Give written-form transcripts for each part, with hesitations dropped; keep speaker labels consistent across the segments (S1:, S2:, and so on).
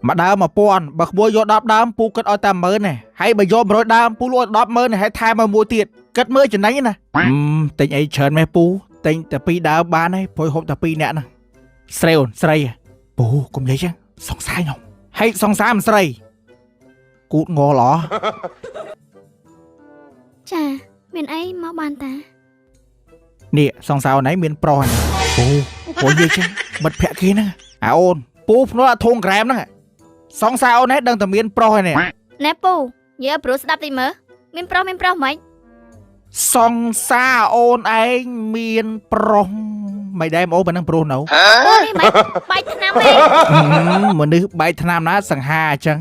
S1: មួយដើម1000បើក្មួយយក10ដើមពូគិតឲ្យតែ10000ទេហើយបើយក100ដើមពូលក់ឲ្យ100000ហើយថែមឲ្យមួយទៀតគិតមើលចំណេញណាទិញអីច្រើនម៉េះពូទិញតែ2ដើមបានហើយព្រោះហូបតែ2នាក់ហ្នឹងស្រីអូនស្រីពូកុំនិយាយចឹងសង្ស័យខ្ញុំហើយសង្សារមិនស្រីគូតងល់អ
S2: ចាមានអីមកបានតា
S1: នេះសង្សារអូនឯងមានប្រុសហ្នឹងពូពូនិយាយចឹងមិត្តភក្តិគេហ្នឹងអាអូនពូភ្នាល់អាធុងក្រែមហ្នឹងសង្សារអូនឯងដឹងតែមានប្រុសហើយនេះ
S2: ណែពូនិយាយឲ្យព្រោះស្ដាប់តិចមើលមានប្រុសមានប្រុសមិន
S1: សង្សារអូនឯងមានប្រុសមិនដែរមកអូនប៉ុណ្ណឹងប្រុសនៅ
S2: ពូនេះមិនបែកឆ្នាំទេ
S1: មនុស្សបែកឆ្នាំណាសង្ហាអញ្ចឹង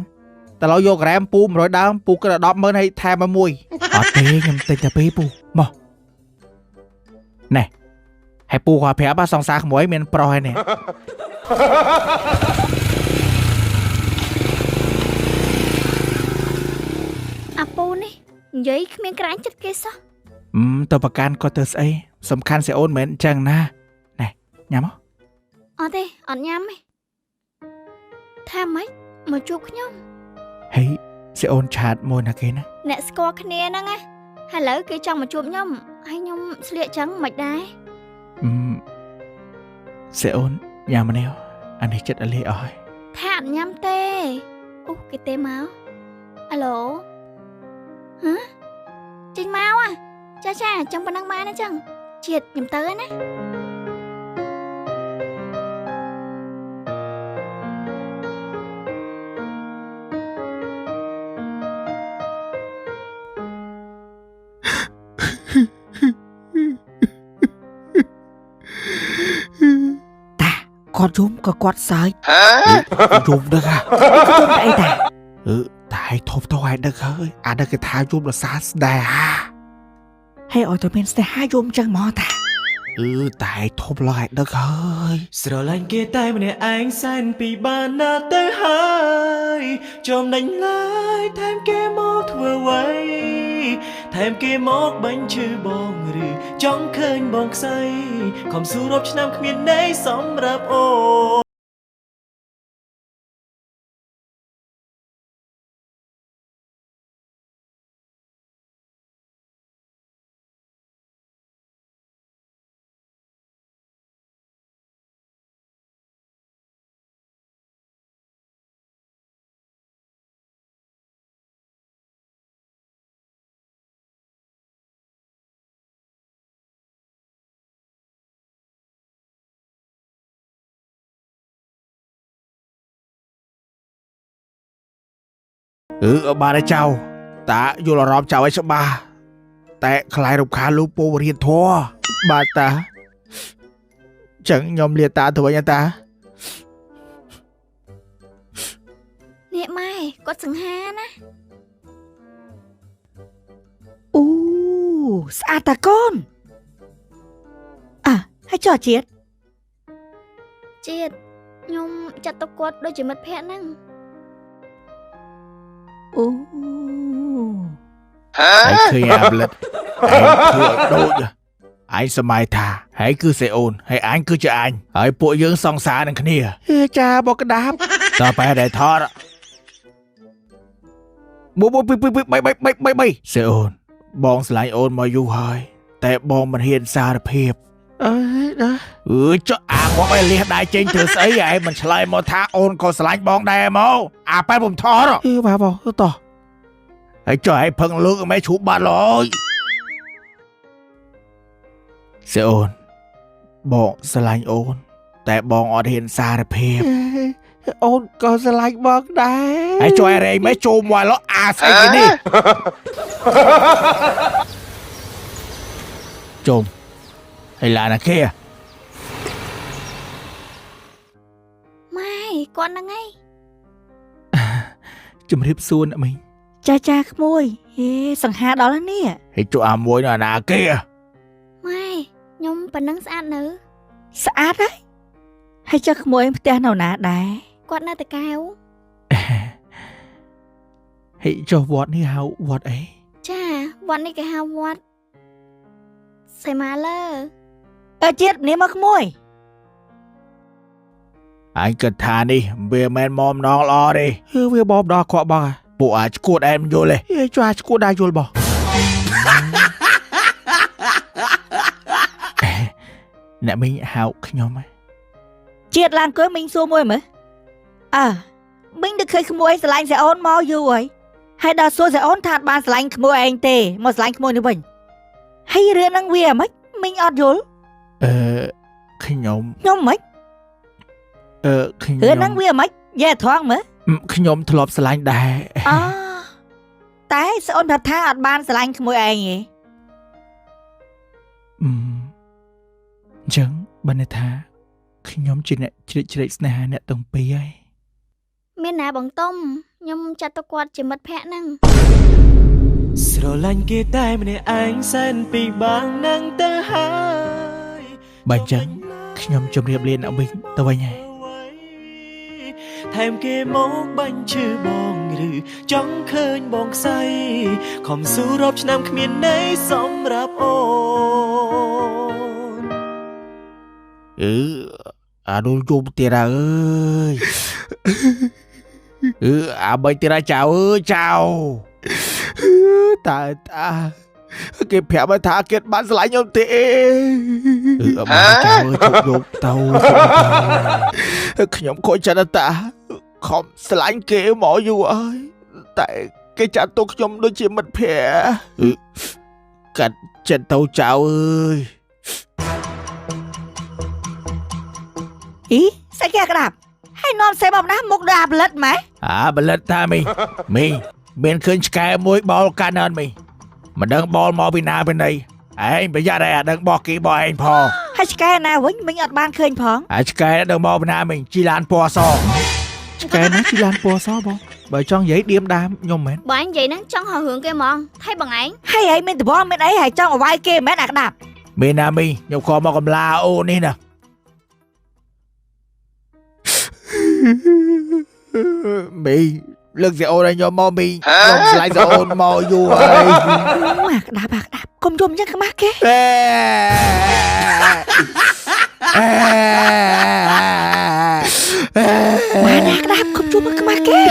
S1: តែឡូវយកក្រែមពូ100ដើមពូគិតដល់100000ហើយថែមមកមួយអត់ទេខ្ញុំទិញតែពីរពូមកណែហើយពូគាត់ប្រាប់ថាសង្សារក្មួយមានប្រុសហើយនេះ
S2: អាពូនេះនិយាយគ្មានក្រែងចិត្តគេសោះ
S1: ទៅប្រកាន់គាត់ទៅស្អីសំខាន់សេអូនមិនមែនអញ្ចឹងណាណែញ៉ាំមក
S2: អត់ទេអត់ញ៉ាំទេថាម៉េចមកជួបខ្ញុំ
S1: ហេសេអូនឆាតមួយណាគេណា
S2: អ្នកស្គាល់គ្នាហ្នឹងណាហើយឥឡូវគេចង់មកជួបខ្ញុំហើយខ្ញុំស្លៀកចឹងមិនដែរ
S1: អឺសេអូនញ៉ាំម្នេះអានេះចិត្តអលីអស់ហើយ
S2: ថាអត់ញ៉ាំទេអូគេទេមកអាឡូហ៎ចេញមកអាចាចាចឹងប៉ុណ្ណឹងបានទេចឹងជាតិខ្ញុំទៅហើយណា
S3: តាគាត់យំក៏គាត់សើច
S1: យំដឹកហ่ะ
S3: គាត់យំតែអីតា
S1: អឺតែឲ្យធប់ទៅឲ្យដឹកហើយអាដឹកគេថាយំដោយសារស្នេហា
S3: ហើយឲ្យតែមានស្នេហាយំចឹងហ្មងតា
S1: អឺតែឲ្យធប់ឡើយឲ្យដឹកហើយ
S4: ស្រឡាញ់គេតែម្នាក់ឯងសែនពីបានណាស់ទៅហើយចំណេញឡើយថែមគេមកធ្វើអ្វីថែមគេមកបាញ់ឈឺបងឬចង់ឃើញបងខ្សែខំស៊ូរាប់ឆ្នាំគ្មានន័យសម្រាប់អូន
S1: អឺបានហើយចៅតាយល់អារម្មណ៍ចៅឲ្យច្បាស់តែខ្លាយរំខានលោកពូរៀនធေါ်បាទតាចឹងខ្ញុំលាតាទៅវិញណាតា
S2: នេះម៉ែគាត់សង្ហាណា
S3: អូស្អាតតាកូនអ่ะហើយចុះជាតិ
S2: ជាតិខ្ញុំចាត់ទុកគាត់ដូចជាមិត្តភក្តិហ្នឹង
S3: អូ
S1: ហើយឃើញអាប្លិតឯងធ្វើឲ្យដូចឯងសម័យថាហើយគឺសេអូនហើយអញគឺជាអញហើយពួកយើងសង្សារនឹងគ្នាហេចាបកក្តាប់តើបែរដែលថតមួយមួយពីរពីរបីបីបីបីបីសេអូនបងស្រឡាញ់អូនមកយូរហើយតែបងមិនហ៊ានសារភាពអើយណាអឺចុះអាងាប់ឲ្យលះដៃចេញធ្វើស្អីឯងមិនឆ្លើយមកថាអូនក៏ស្រឡាញ់បងដែរមកអាប៉ែពុំថតអឺបាទបងតោះ ហើយចុះឲ្យផឹងលើកមិនឈូបាត់ឡើយសេអូនបងស្រឡាញ់អូន តែបងអត់ហ៊ានសារភាពអូនក៏ស្រឡាញ់បងដែរហើយចុះឲ្យរែងមិនចូលមកឡោអាស្អីគេនេះជុំហើយឡានអាគេ
S2: ម៉ែគាត់ហ្នឹងឯង
S1: ជំរាបសួរអ្នកមីង
S3: ចាចាក្មួយហេសង្ហាដល់ហើយនេះ
S1: ហើយចុះអាមួយនោះអាណាគេ
S2: ម៉ែខ្ញុំប៉ុណ្ណឹងស្អាតនៅ
S3: ស្អាតហើយហើយចុះក្មួយផ្ទះនៅណាដែរ
S2: គាត់នៅតកែវ
S1: ហើយចុះវត្តនេះហៅវត្តអី
S2: ចាវត្តនេះគេហៅវត្តសីមាលើ
S3: អើជាតិនេះមកក្មួយ
S1: អញគិតថានេះវាមិនមែនមកម្ដងល្អទេហឺវាបបដល់ខកបងពួកអាចឈួតអែមយល់ទេហេជួយអាចឈួតដែរយល់បងអ្នកមីងហៅខ្ញុំហ៎
S3: ជាតិឡើងអង្គុយមីងសួរមួយមើលអើមីងនឹកឃើញក្មួយស្រឡាញ់សេអូនមកយូរហើយហើយដល់សួរសេអូនថាអត់បានស្រឡាញ់ក្មួយឯងទេមកស្រឡាញ់ក្មួយនេះវិញហើយរឿងហ្នឹងវាហ្មងមីងអត់យល់
S1: អឺខ្ញុំ
S3: ខ្ញុំហ្មង
S1: អឺខ្ញុំ
S3: រឿងហ្នឹងវាហ្មងយេត្រង់មើល
S1: ខ្ញុំធ្លាប់ស្រឡាញ់ដែរ
S3: អូតែសេអូនប្រាប់ថាអត់បានស្រឡាញ់ក្មួយឯងទេ
S1: អឺអញ្ចឹងបើន័យថាខ្ញុំជាអ្នកជ្រៀតជ្រែកស្នេហាអ្នកទាំងពីរហើយ
S2: មានណាបងតុំខ្ញុំចាត់ទុកគាត់ជាមិត្តភក្តិហ្នឹង
S4: ស្រឡាញ់គេតែម្នាក់ឯងសែនពីបាងនឹងទៅហើយ
S1: បើអញ្ចឹងខ្ញុំជម្រាបលាអ្នកវិញទៅវិញហើយ
S4: ថែមគេមកបាញ់ឈឺបងឬចង់ឃើញបងខ្សែខំស៊ូរាប់ឆ្នាំគ្មានន័យសម្រាប់អូន
S1: អឺអានោះយំទៀតហើយអើយអឺអាបីទៀតហើយចៅអើយចៅតើតាគេប្រាប់ឲ្យថាគេបានស្រឡាញ់ខ្ញុំទេអឺអត់បានចៅអើយជប់យំទៅជប់ទៅខ្ញុំខូចចិត្តណាស់តាខំស្រឡាញ់គេមកយូរហើយតែគេចាត់ទុកខ្ញុំដូចជាមិត្តភក្តិអឺកាត់ចិត្តទៅចៅអើយ
S3: អីស្អីគេអាក្តាប់ហើយនាំសេមកណាស់មុខដូចអាផលិតម៉ែ
S1: អាផលិតថាមីមីមានឃើញឆ្កែមួយបោលកាន់អត់មីមិនដឹងបោលមកពីណាពីណីឯងប្រយ័ត្នឯងអាដឹងបោះគេបោះឯងផង
S3: ហើយឆ្កែណាវិញមីងអត់បានឃើញផង
S1: អាឆ្កែដឹងមកពីណាមីជីឡានពណ៌សឆ្កែណាជីឡានពណ៌សបងបើចង់និយាយឌៀមដាមខ្ញុំមែន
S2: បើឯងនិយាយហ្នឹងចង់ហៅរឿងគេហ្មងថៃបងឯង
S3: ហើយឯងមានដបងមានអីហើយចង់ឲ្យវាយគេមែនអាក្តាប់
S1: មានណាមីខ្ញុំខំមកកំឡាអូនេះណាមីលើកសេអូនឲ្យខ្ញុំមកមីខ្ញុំស្លាយសេអូនមកយូរហើយ
S3: អូអាក្តាប់អាក្តាប់កុំយំអញ្ចឹងខ្មាស់គេ បានអាក្តាប់កុំយំខ្មាស់គេ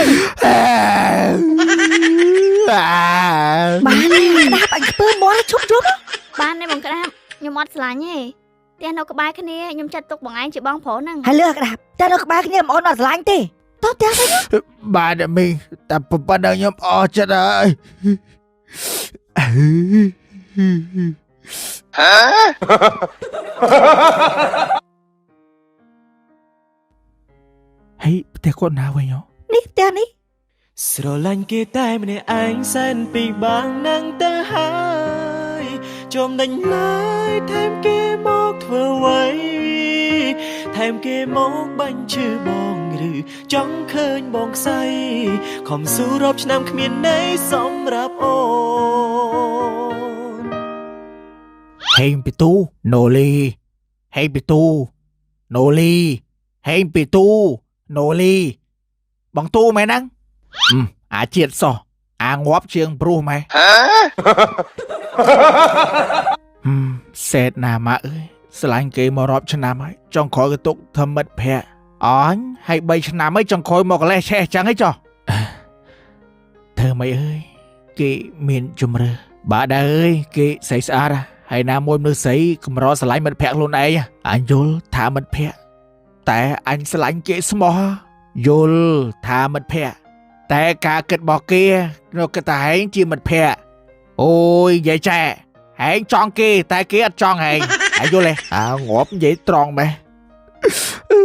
S3: បានអាក្តាប់អញខ្ពើមមាត់ឈប់យំ
S2: បានទេបងក្តាប់ខ្ញុំអត់ស្រឡាញ់ទេផ្ទះនៅក្បែរគ្នាខ្ញុំចាត់ទុកបងឯងជាបងប្រុសហ្នឹង
S3: ហើយលើអាក្តាប់តែនៅក្បែរគ្នាបងអូនអត់ស្រឡាញ់ទេតោះផ្ទះវិញ
S1: បាទមីតែប៉ុណ្ណឹងខ្ញុំអស់ចិត្តហើយហើយផ្ទះគាត់ណាវិញហ៎
S3: នេះផ្ទះនេះ
S4: ស្រឡាញ់គេតែម្នាក់ឯងសែនពីបាងនឹងទៅហើយចំដេញឡើយថែមគេមកធ្វើអ្វីថែមគេមកបាញ់ឈឺបងឬចង់ឃើញបងខ្សែខំស៊ូរាប់ឆ្នាំគ្មានន័យសម្រាប់អូន
S1: ហេងពីទូណូលីហេងពីទូណូលីហេងពីទូណូលីបងទូមែនហ្នឹងអឺអាជាតិសោះអាងាប់ជាងព្រោះម៉ែហឹមសេតណាម៉ាក់អើយស្រឡាញ់គេមករាប់ឆ្នាំហើយចង់ក្រោយក៏ទុកធ្វើមិត្តភក្តិអញហើយ3ឆ្នាំហើយចង់ក្រោយមកកលេសឆេះចឹងហីចុះធ្វើម៉េចអើយគេមានជំរឿបាទដែរអើយគេស្អីស្អាតហ៎ហើយណាមួយមនុស្សស្រីកម្រស្រឡាញ់មិត្តភក្តិខ្លួនឯងអញយល់ថាមិត្តភក្តិតែអញស្រឡាញ់គេស្មោះយល់ថាមិត្តភក្តិតែការគិតរបស់គេនៅគិតថាហែងជាមិត្តភក្តិអូយយាយចែហែងចង់គេតែគេអត់ចង់ហែងហើយយល់ទេអាងាប់និយាយត្រង់ម៉េះអើ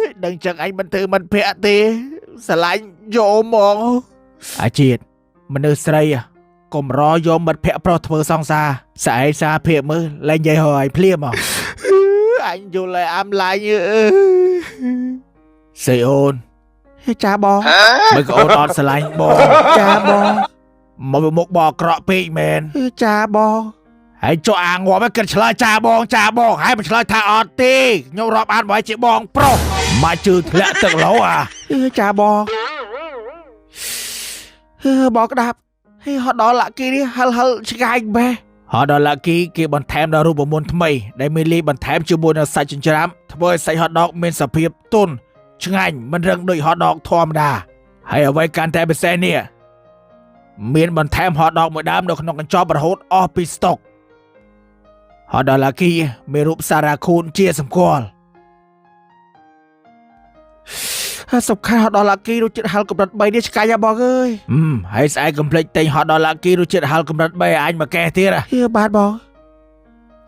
S1: យដឹងចឹងអញមិនធ្វើមិត្តភក្តិទេស្រឡាញ់យកហ្មងអាជាតិមនុស្សស្រីកម្រយកមិត្តភក្តិប្រុសធ្វើសង្សារស្អែកសារភាពមើលលែងនិយាយហើយភ្លាមហ៎អញយល់ហើយអាំឡាញ់អើយសេអូនចាបងមើលក៏អូនអត់ស្រឡាញ់បងចាបងមកមុខបងអាក្រក់ពេកមែនចាបងហើយចុះអាងាប់ឯងគិតឆ្លើយចាបងចាបងហើយមិនឆ្លើយថាអត់ទេខ្ញុំរាប់អានមកឲ្យជាបងប្រុសមកជឿធ្លាក់ទឹកឡូអាចាបងហឺបងក្តាប់ហេហត់ដល់ឡាក់គេនេះហិលហិលឆ្ងាញ់បេះ ហតដក Lucky គេបន្ថែមដល់រូបមន្តថ្មីដែលមានលាយបន្ថែមជាមួយនឹងសាច់ចិញ្ច្រាំធ្វើឲ្យសាច់ហតដកមានសភាពទន់ឆ្ងាញ់មិនរឹងដូចហតដកធម្មតាហើយអ្វីកាន់តែពិសេសនេះមានបន្ថែមហតដកមួយដើមនៅក្នុងកញ្ចប់រហូតអស់ពីស្តុកហតដក Lucky មានរូបសារ៉ាខូនជាសម្គាល់ហើយសំខាន់ហតដក Lucky រសជាតិហឹរកម្រិត3នេះឆ្ងាញ់ហ៎បងអើយហឹមហើយស្អែកកុំភ្លេចទិញហតដក Lucky រសជាតិហឹរកម្រិត3ឲ្យអញមកកេះទៀតហ៎បាទបង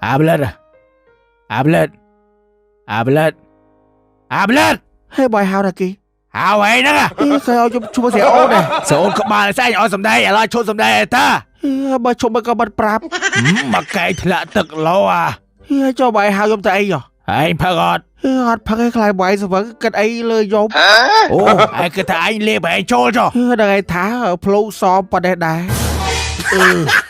S1: អាប្លិតអាប្លិតអាប្លិតអាប្លិតហើយបាយហៅណាគីហៅអីហ្នឹងអីគេឲ្យខ្ញុំឈ្មោះស្រីអូនដែរស្រីអូនក្បាលស្អែកឲ្យសំដែងឥឡូវឈប់សំដែងឯតាបើឈប់មិនក៏បាត់ប្រាប់មកកែធ្លាក់ទឹកលោអាហេចុះបាយហៅខ្ញុំទៅអីហ៎ឯងផឹកអត់អត់ផឹកឯងខ្លាយបាយស្វឹងគិតអីលើយំអូឯងគិតថាឯងលេបឯងចូលចុះដឹងឯងថាផ្លូវសប៉ុណ្ណេះដែរអឺ